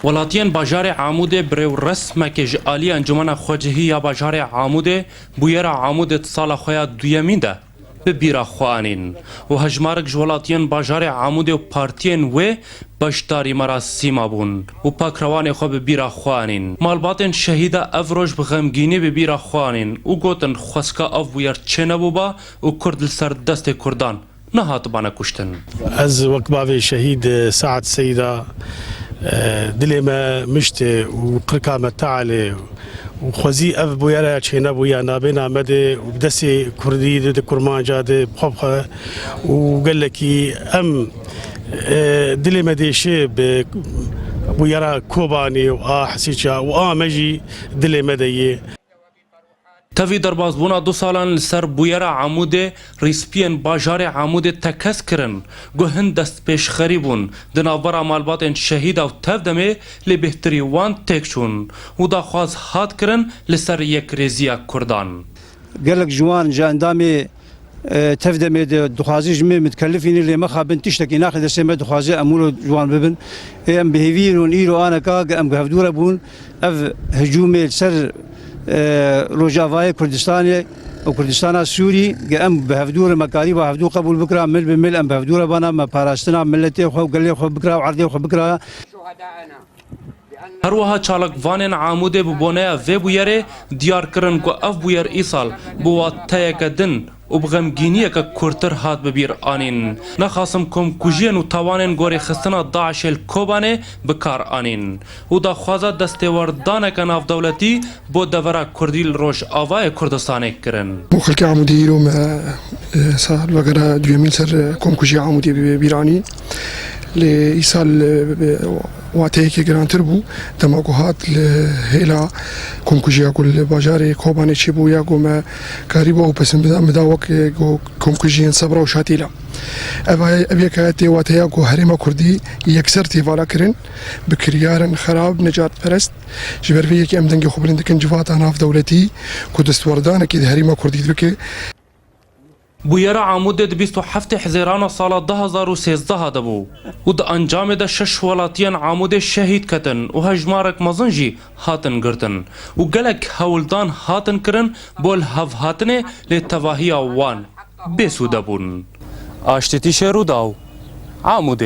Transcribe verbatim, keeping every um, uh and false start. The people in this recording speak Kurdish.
Welatiyên bajarê Amûdê bi rêwresmekê ji aliyê Encûmena Xwecihî ya bajarê Amûdê bûyera Amûdê di sala xwe ya duyemîn de bi bîra xwe anîn û hejmarek ji welatiyên bajarê Amûdê û partiyên wê beşdarî merasîma bûn û pakrewanê xwe bi bîra xwe anîn. Malbatên şehîda ev roj bi xemgînî bi bîra xwe anîn û gotin, xwezka ev bûyer çênebûba û Kurd li ser destê Kurdan nehatibane kuştin. Ez wek bavê şehîd Saad Seyda, e, dilê me miştê û qirka me tealê û xwezî ev bûyera çênebûya nabê namedê û bi destê Kurdî de, de Kurmanca de bixwe bixwe û gelekî em, e, dilê me dêşê bi bûyera Kobanê û a Hesîça û a me jî dilê me de yê. Tevî derbasbûna du salan li ser bûyera Amûdê, rîspiyên bajarê Amûdê tekez kirin ku hin destpêşxerî bûn di navbera malbatên şehîda û tevdemê lê bêhtirî wan têk çûn û daxwaz hat kirin li ser yekrêziya Kurdan. Gelek ji wan ji endamê, e, tevdemê de dixwazî ji me mitkellifî ne lê mexabin tiştekî naxe destê me dixwaze em wilo ji wan bibin. Ê em bi hêvî yin hûn îro aneka ge em bi hevdû re bûn. Ev hicûmê li ser, e, Rojavayê Kurdistanê û Kurdistana Sûrî, ge em bi hevdû re me karîba hevdû qebûl bikira, mil bi mil em bi hevdû re bana, me parastina miletê xwe û gelê xwe bikira û erdê xwe bikira. Her wiha çalakvanên Amûdê bi boneya vê bûyerê diyar kirin ku ev bûyer îsal bi wateyeke din û bi xemgîniyeke kûrtir hat bi bîr anîn. Nexasim komkujiyên û tawanên gorêxistina DAIŞê li Kobanê bi kar anîn û daxwaza destêwerdaneke navdewletî bo devera Kurdî li Rojavayê Kurdistanê kirin. Bo xelkê Amûdê îro me, e, salvegera duyemîn ser, e, komkujiya Amûdê bi bîr anî. Lê îsal, e, bi wateyekê girantir bû. Dema ku hat li hêla komkujiya ku li bajarê Kobanê çêbû ya ku me karîbû ew pesin bida, min da wek, e, ku komkujiyên sebra û şatîla. Ev, ev yeka tê wateya ku herêma Kurdî yekser tê vala kirin bi kiryarên xerab, necat perest. Ji ber vê yekê em dengê xwe bilind dikin civata navdewletî ku destwerdanekê di herêma Kurdî bike. Bûyera Amûdê di bîst û heftê Hizêrana sala du hazar û sêzdeh de bû û di encamê de şeş welatiyên Amûdê şehîd ketin û hejmarek mezin jî hatin girtin û gelek hewldan hatin kirin bo lihevhatinê, lê tevahiya wan bêsûde bûn. Aştîtî Şêrûdaw, Amûdê.